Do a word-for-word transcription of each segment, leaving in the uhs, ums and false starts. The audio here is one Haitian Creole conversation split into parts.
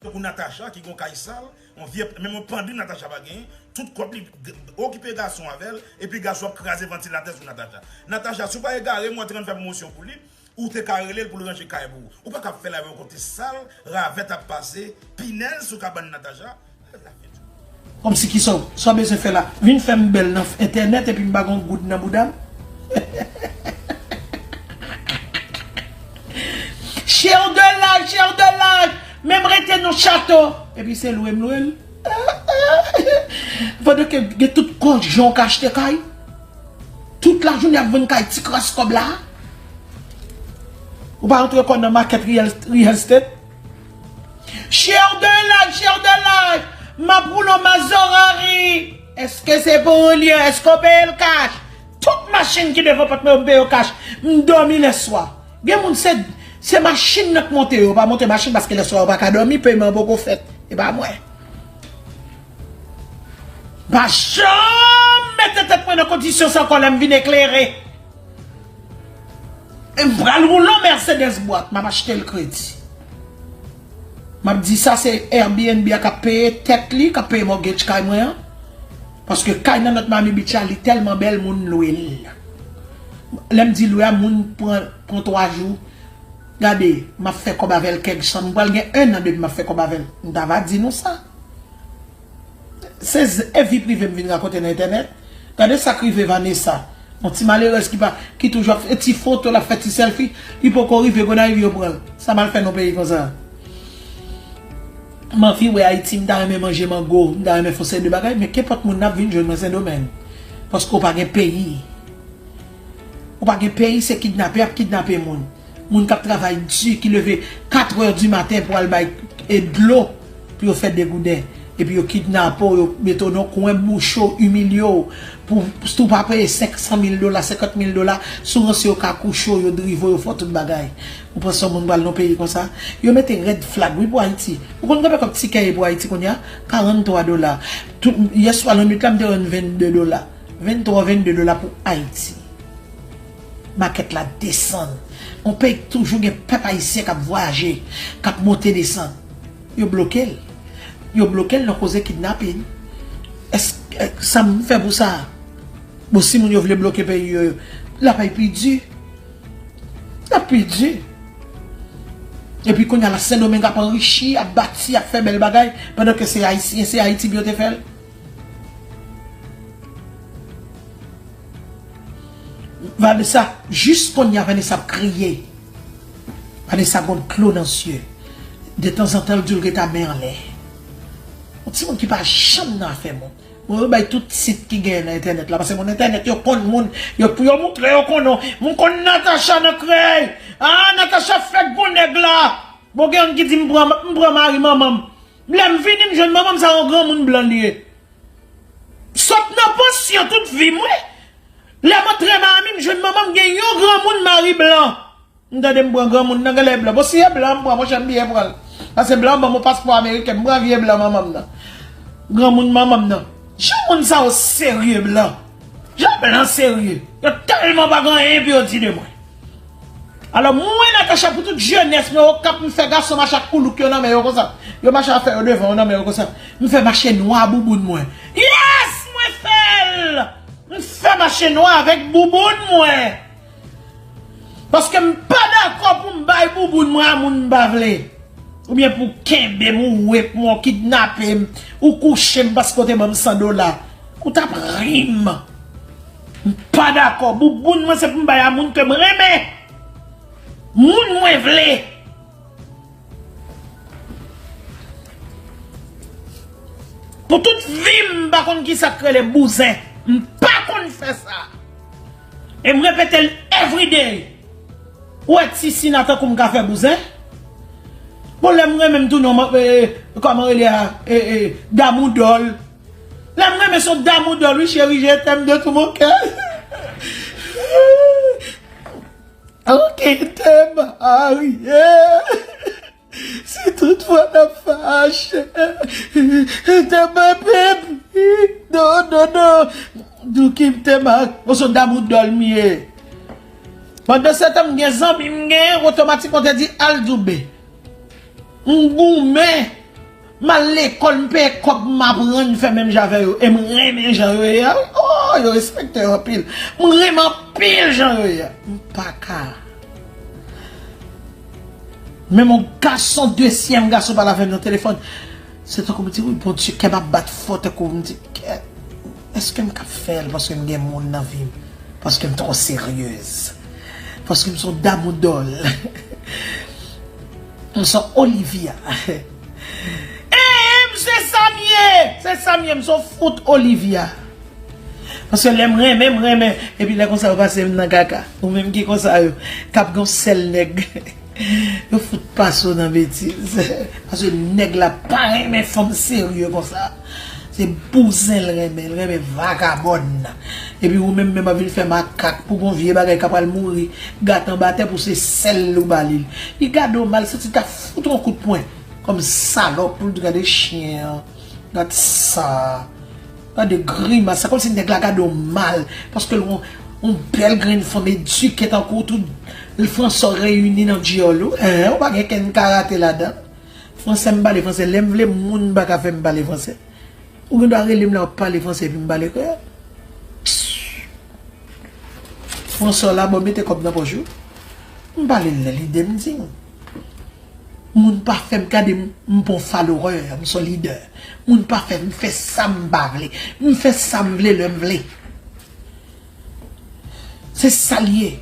Tankou Natacha ki gon kay sal, yon vye, menm yon pandri Natacha pa genyen, tout kòb li g- okipe gason avè l, epi gason ap kraze vantilatè sou Natacha. Natacha, si w pa egare, mwen te konn fè pwomosyon pou li, ou te ka rele l pou l ranje kay pou ou. Ou pa ka ap fè la yo kote sal, ravèt ap pase, pinèz sou kabann Natacha. Kòmsi ki sa w, sa w bezwen fè la? Vin fè m bèl nan entènèt epi m pa gon goud nan bouda m? Share the live, share the live. Menm rete nan chato. Epi se lwe m lwe l. Pandan ke gen tout kochon k achte kay. Tout lajounen ap vann kay ti kras kòb la. Ou pa antre kò nan market real, real estate. Share the live, share the live. M ap woule yon mazorari. Èske se pou ou l ye? Èske w peye l kach? Tout machin ki devan pòt mwen yo, m peye yo kach. M dòmi lèswa. Gen moun se, se machin nan k monte yo, yo pa monte machin paske lèswa yo pa ka dòmi, peyman an poko fèt. E pa mwen. Pa janm mete tèt mwen nan kondisyon sa ankò lè m vin eklere. E m pral woule yon Mercedes bwat, m ap achte l kredi. M ap di sa se Airbnb a k ap peye tèt li, k ap peye mortgage kay mwen an. Paske kay nan Nòt Miami Beach la, li tèlman bèl, moun lwe l. Lè m di lwe a, moun pran, pran twa jou. Gade, m ap fè kòb avè l kèk chan. M pral gen en an depi m ap fè kòb avè l. M ta va di nou sa. Se z- e vi prive m vin rakonte nan entènèt. Gade sa k rive Vanessa. Yon ti malerèz ki pa, ki toujou ap fè ti foto, l ap fè ti selfie. Li poko rive Gonayiv, yo pran l. Sa m al fè nan peyi konsa? M anvi wè Ayiti, m ta renmen manje mango, m ta renmen fè yon seri de bagay, men kenpòt moun nan ap vin jwenn mwen Sendomeng. Paske w pa gen peyi. Ou pa gen peyi, se kidnape y ap kidnape moun. Moun k ap travay di, ki leve katrè di maten pou al bay e dlo pou yo fè degouden. Epi yo kidnape w, yo mete w nan kwen, bouche w, imilye w. Pou, si w pa peye senk san mil dola, senkant mil dola, si w ranse yo ka kouche w, yo drive w, yo fè w tout bagay. Ou panse yon moun pral nan peyi konsa? Yo mete red flag, wi, pou Ayiti. Ou konn konbyen kòb tikè ye pou Ayiti kounye a? Karant twa dola. Tout, yè swa, lannwit la, m te jwenn vennde dola. Venntwa, vennde dola pou Ayiti. Makèt la desann. Yon peyi k toujou gen pèp ayisyen k ap vwayaje, k ap monte desann. Yo bloke l. Yo bloke l nan koze kidnapin. Èske, sa m fè pou sa? Bon, si moun yo vle bloke peyi yo, yo, l ap pi di. L ap pi di. Epi kounye a la, Sendomeng ap anrichi, ap bati, ap fè bèl bagay, pandan ke se Ayisyen, se Ayiti pou yo te fè l. Vanessa, jis kounye a, Vanessa ap kriye. Vanessa gon dlo nan zye. Detanzantan, l di l ret a men anlè. Yon timoun ki pa janm nan afè moun. Bon, yo bay tout tit ki genyen nan entènèt la, paske moun entènèt yo konn moun, yo pou yo moutre yo konnen w. M konn Natacha nan Krèy. Ah, Natacha fèk gon nèg la. Bon, gen youn ki di m pran, m pran mari manman m. Lè m vini, m jwenn manman m sa yon granmoun blan li ye. Sot nan pansyon tout vi m, wi. Lè m antre Miami, m jwenn manman m gen yon granmoun mari blan. M tande m pran granmoun nan genlè blan. Bon, si e blan m pran, monchè, m byen pran l. Paske blan an ban m yon paspò ameriken, m pran vye blan manman m nan. Granmoun manman m nan. Jan moun sa yo serye blan. Jan blan serye. Yo tèlman pa gen anyen pou yo di de mwen. Alò, mwen, Natacha, pou tout jenès mwen, Okap, m fè gason mache ak koulouk yo nan men yo konsa. Yo mache afè yo devan yo nan men yo konsa. M fè mache nwa bouboun mwen. Yes, mwen fè l! M fè mache nwa avèk bouboun mwen. Paske m pa dakò pou m bay bouboun mwen a moun m pa vle. Oubyen pou w kenbe m, ou rape mwen, ou kidnape m, ou kouche m paske w te ban m san dola. Ou t ap ri m. M pa dakò. Bouboun mwen se pou m bay a moun ke m renmen. Moun mwen vle. Pou tout vi m, m pa konn kisa k rele bouzen. M pa konn fè sa. E m repete l everyday. Ou wè ti Sina tankou m ka fè bouzen? Bon, lè m renmen m tounen yon, e, e, kòman rele a? E, e, damoudòl. Lè m renmen se yon damoudòl, wi, chérie, je t'aime de tout mon cœur. Anki te marye. Si tout fwa n ap fache, te mwen pipi. Non, non, non. Douki m te marye. Bon, se yon damoudòl m ye. Pandan se tan, m gen zanmi m genyen, otomatikman te di al doube. M goumen. M al lekòl, m peye kòb, m aprann fè menm jan avè yo. E m renmen jan yo ye a, wi. Oh, yo respekte yo anpil. M renmen anpil jan yo ye a. M pa ka. Men yon gason, dezyèm gason pral avè m nan telefòn. Se tankou m di, wi, Bondye, kè m ap bat fò, tankou m di, kè, èske m ka fè l paske m gen moun nan vi m? Paske m twò seryez. Paske m se yon damoudòl. M se Olivia. E, m se sa m ye! Se sa m ye, m se yon fout Olivia. Paske lè m renmen, m renmen. Epi lè konsa yo pase m nan kaka. Ou menm ki konsa yo. K ap gen yon sèl nèg. Yo fout pase w nan betiz. Paske nèg la pa renmen fanm serye konsa. Se bouzen l renmen, l renmen vagabòn. Epi ou menm, menm ap vin fè makak pou gon vye bagay k ap pral mouri, gate anba tè pou se sèl ou ba li. Li gade w mal, santi ta fout yon kout pwen. Kòm salòp pou l gade chen an. Gad sa. Gade grimas. Se kòmsi nèg la gade w mal. Paske l yon, yon bèl grenn fanm edike tankou w, tout Fransè w reyini nan dyòl ou. Hein, ou pa gen kenn karate ladan. Fransè, m pale fransè. Lè m vle, moun pa ka fè m pale fransè. Ou gen dwa rele m la, w ap pale fransè, epi m pale kreyòl. Fransè w la, bon, mete kòb nan pòch ou. M pale l nan lide m di m. Moun pa fè m gade m, m pa yon follower, m se yon lidè. Moun pa fè m fè sa m pa vle. M fè sa m vle lè m vle. Se sa l ye.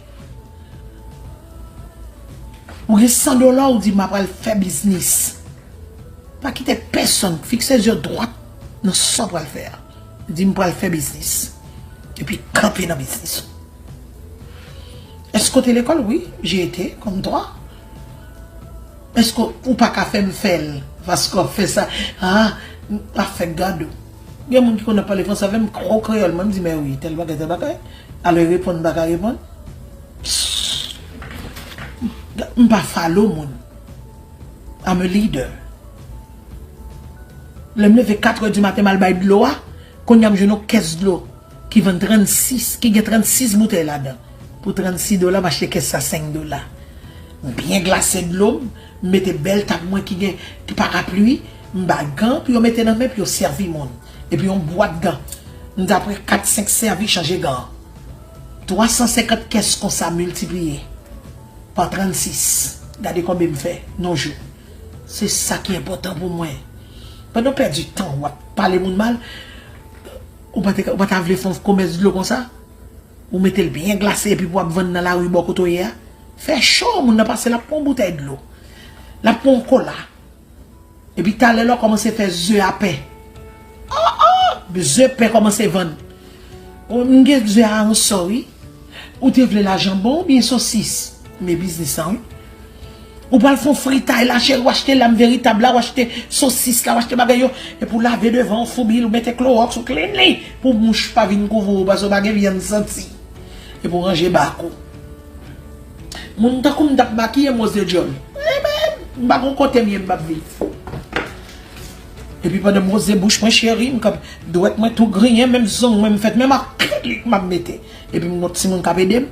Ou gen san dola, ou di, "M ap pral fè biznis." Pa kite pèsonn, fikse zye w dwat nan sa w pral fè a. Di, "M pral fè biznis." Epi kanpe nan biznis ou. Èske w te lekòl? Wi, j'ai été, comme toi. Èske ou pa ka fè m fè l? Paske w ap fè sa. Ah, m pa fè gade w. Gen moun ki konn ap pale fransè avè m, gwo kreyòl, mwen, m di, "Mè wi, tèl bagay, tèl bagay." Alò, reponn, m pa ka reponn. M pa follow moun. I'm a leader. Lè m leve katrè di maten, m al bay dlo a, kounye a m jwenn yon kès dlo ki vann trannsis, ki gen trannsis boutèy ladan. Pou trannsis dola, m achte kès sa senk dola. M byen glase dlo m, m mete bèl tab mwen ki gen parapli, m ba gan pou yo mete nan men pou yo sèvi moun. Epi yon bwat gan. M di apre kat, senk sèvi, chanje gan an. Twa san senkant kès konsa miltipliye pa trannsis. Gade konbyen m fè nan yon jou. Se sa ki enpòtan pou mwen. Pandan w pèdi tan, w ap pale moun mal, ou pa te, ou pa ta vle fè yon komès dlo konsa? Ou mete l byen glase epi pou w ap vann nan lari bò kote w ye a? Fè cho, moun nan pase, l ap pran yon boutèy dlo. L ap pran yon kola. Epi talè la w kòmanse fè ze a pen. Oh, oh! Ze pen kòmanse vann. Oh, m gen ze a ansò, wi. Ou te vle la janbon oubyen sosis? Men biznis lan, wi. Ou pral fè yon fritay la, cheri, w achte lam veritab la, w achte sosis la, w achte bagay yo. Epi w lave devan, w foubi l, ou mete klowòks, ou clean li. Pou mouch pa vin kouvri w, paske w pa gen vyann santi. Epi w ranje bak ou. Moun tankou m t ap makiye m, Rose de djòl. Ebyen, m pa gon kote m ye, m p ap viv. Epi pandan m woze bouch mwen, cheri, m kanpe, dwèt mwen tou griyen, menm zong mwen m fèt, menm akrilik m ap mete. Epi m gon timoun k ap ede m.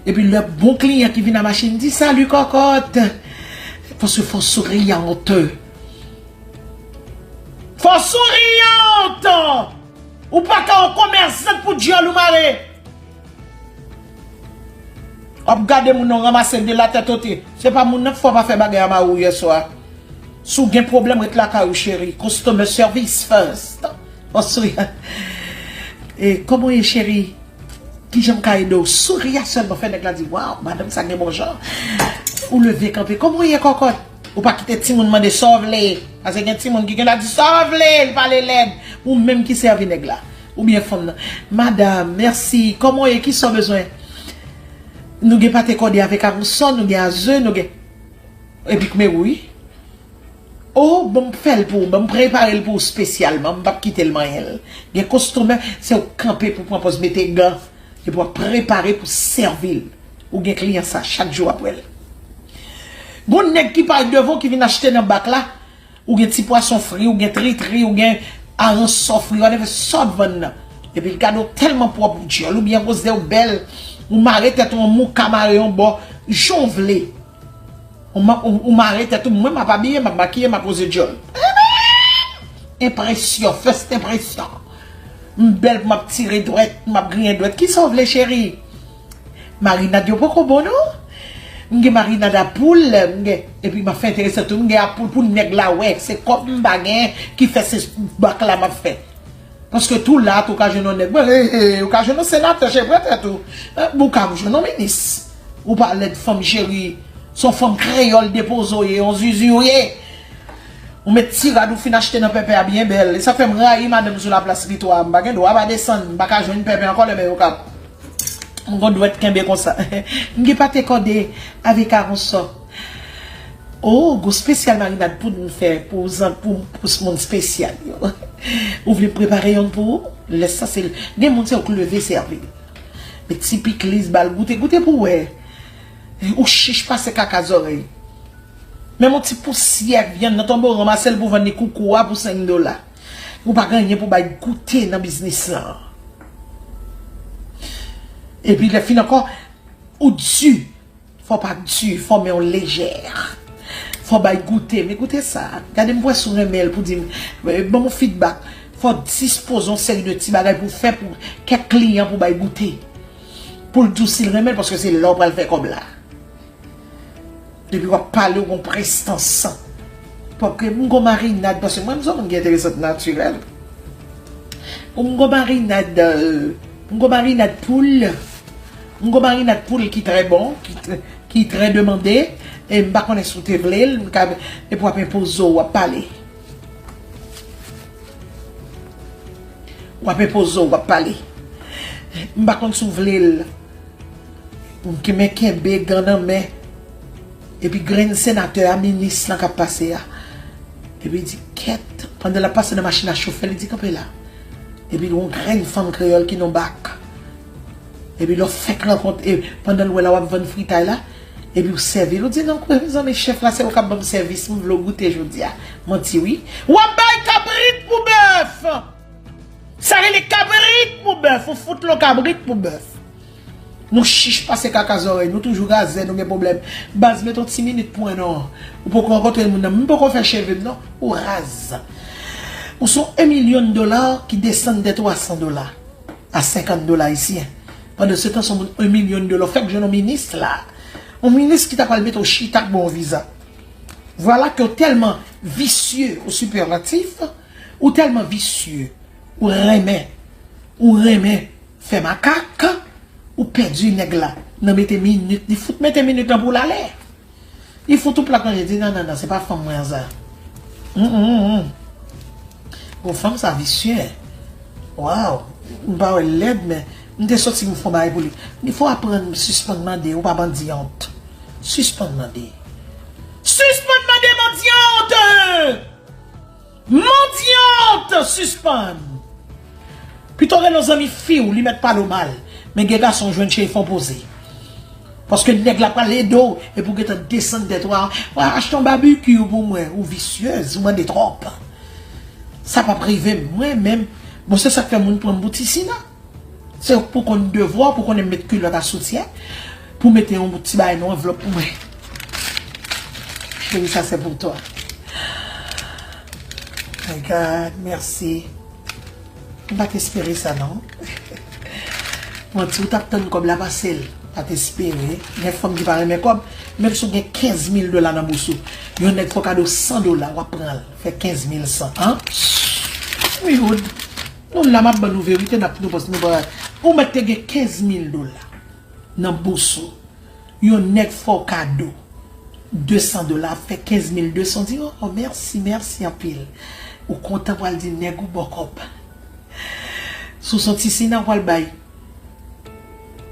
Epi lè bon kliyan ki vin a machin, di, "Salut, cocotte." Paske fò souriante. Fò souriante! Ou pa ka yon komèsant pou djòl ou mare. W ap gade moun nan ranmase de la tèt o tye. Se pa moun nan k fè w pa fè bagay a mari w yè swa. Si w gen pwoblèm, ret lakay ou, cheri. Customer service first. Bon, souri. E, kòman w ye, cheri? Kijan m ka ede w? Souri a sèlman fè nèg la di, "Waw, madanm sa gen bon jan." Ou leve kanpe. "Kòman w ye, kòkòt?" Ou pa kite timoun mande sa w vle. Paske gen timoun ki gen la di sa w vle, li pale lèd. Ou menm ki sèvi nèg la. Oubyen fanm nan. "Madam, mèsi. Kòman w ye? Kisa w bezwen?" Nou gen pate kòde avèk aranson, nou gen a ze, nou gen. Epi koumen wi. Oh, ban m fè l pou ou, ban m prepare l pou ou espesyalman, m p ap kite l manyen l. Gen kostomè, se ou kanpe pou pran pòz mete gan, epi w ap prepare pou sèvi l. Ou gen kliyan sa, chak jou w ap wè l. Gon nèg ki parèt devan w ki vin achte nan bak la, ou gen ti pwason fri, ou gen tritri, ou gen aransò fri, whatever, sa w t vann nan. Epi l gade w tèlman pwòp, ou djòl, oubyen koze w bèl, ou mare tèt ou an mouka, mare yon bò, jan w vle. Ou ma-, ou, ou mare tèt ou, mwen m ap abiye, m ap makiye, m ap woze djòl. Enpresyon, first enpresyon. M bèl pou m ap tire dwèt, m ap griyen dwèt. Kisa w vle, cheri? Marinad yo poko bon, non? M gen marinad a poul, m gen, epi m ap fè enteresan tou, m gen a poul pou nèg la wè. Se kòb m pa gen ki fè se bak la m ap fè. Paske tou la, tou ka jwenn yon nèg. Bon, eh, eh, ou ka jwenn yon senatè, chèf prèt tou. Eh, ou ka jwenn yon minis. Ou pa lèd, fanm cheri. Se yon fanm kreyòl depoze w ye, yon zuzu w ye. Ou met ti rad ou fin achte nan pèpè a byen bèl. E sa fè m rayi madanm sou laplas Litwa. M pa gen dwa pa desann. M pa ka jwenn pèpè ankò lè men yo ka. M gon dwèt kenbe konsa. M gen pate kòde avèk aronsò. Oh, gon spesyal marinad poud m fè pou zan-, pou, pou moun spesyal yo. Ou vle m prepare yonn pou ou? Lè sa se gen moun se ou k leve sèvi. Met ti pikliz, ba l goute, goute pou wè. Ou chich pase kaka zòrèy. Menm yon ti pousyè vyann nan tonbe, w ranmase l pou vann li koukou a pou senk dola. Ou pa gen anyen pou bay goute nan biznis lan. Epi lè fin ankò, ou di, fò w pa di, fò w men w lejè. Fò w bay goute, men goute sa. Gade m wè si w renmen l pou di m, eh, ban m yon feedback. Fò w dispoze yon seri de ti bagay pou w fè pou kèk kliyan pou w bay goute. Pou l di w si l renmen l, paske se la w pral fè kòb la. Depi w ap pale, w gon prestans. Paske m gon marinad, paske mwen, m se yon moun ki enteresan natirèl. M gon marinad, euh, m gon marinad poul. M gon marinad poul ki trè bon, ki trè, ki trè demande. E m pa konnen si w te vle l, m ka, epi w ap enpoze w, w ap pale. W ap enpoze w, w ap pale. M pa konn si w vle l. Ou men kenbe gan nan men. Epi grenn senatè a, minis lan k ap pase a. Epi di, kèt. Pandan l ap pase nan machin a chofè, li di, kanpe la. Epi gon grenn fanm kreyòl ki non bak. Epi lè w fèk rankont, e, pandan l wè la w ap vann fritay la, epi w sèvi l, ou di, non, mezanmi, chèf la, se ou k ap ban m sèvis, m vle w goute jodi a. Manti, wi. W ap bay kabrit pou bèf! Sa rele kabrit pou bèf, ou fout lo kabrit pou bèf. Nou chich pase kaka zòrèy, nou toujou razè, nou gen pwoblèm. Baz, met yon ti minit pou mwen non. Ou poko rankontre moun nan, m poko fè cheve m non, ou raz. Ou se yon milyon dola ki desann de twa san dola a senkant dola ayisyen. Pandan se tan, se yon moun yon milyon dola, ou fèk jwenn yon minis la. Yon minis ki ta pral mete w chita ak bon viza. Vwala ke w tèlman visye o sipèlatif, ou tèlman visye, ou renmen, ou renmen fè makak, ou pèdi nèg la nan mete minit, li fout mete minit lan pou l ale. Li fout ou plat manje, di, non, non, non, se pa fanm mwen an sa. Mm, mm, mm. Bon, fanm sa visye. Waw, m pa wè l lèd, men m te soti m fè yon bagay pou li. Li fò aprann sispann mande, ou pa bandyant. Sispann mande. Sispann mande, bandyant! Mandyant, sispann! Pito rele yon zanmi fi w, li mèt pale w mal. Men gen gason w jwenn cheri fè w poze. Paske nèg la pral ede w, epi w gentan desann tèt ou a, w a achte yon babikyou pou mwen, ou visyèz, ou mande twòp. Sa p ap rive m, mwen menm. Bon, se sa k fè moun pran m pou ti Sina. Se pou konn devwa, pou konnen met kilòt a soutyen, pou mete yon ti bagay nan anvlòp pou mwen. Cheri, sa se pou twa. My God, mèsi. M pa t espere sa, non. Manti, ou t ap tann kòb la pase l. Pa t espere. Gen fanm ki pa renmen kòb. Menm si w gen kenz mil dola nan bous ou, yon nèg fè w kado san dola, w ap pran l. Fè kenz mil san, an? Wi, Wood. Nou la, m ap ban nou verite, n ap nou panse nou pa. Ou mèt te gen kenz mil dola nan bous ou. Yon nèg fè w kado de san dola, fè kenz mil de san, di, oh, mèsi, mèsi anpil. Ou kontan pral di nèg ou bò kòb. Si w se yon ti Sina, w pral bay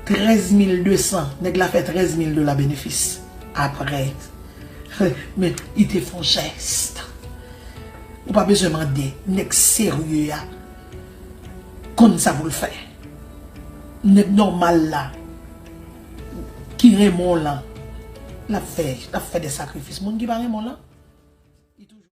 trèz mil de san, nèg la fè trèz mil dola benefis. Apre, men, li te fè yon jès. Ou pa bezwen mande, nèg serye a konn sa pou l fè. Nèg nòmal la, ki renmen w lan, l ap fè, l ap fè de sakrifis. Moun ki pa renmen w lan,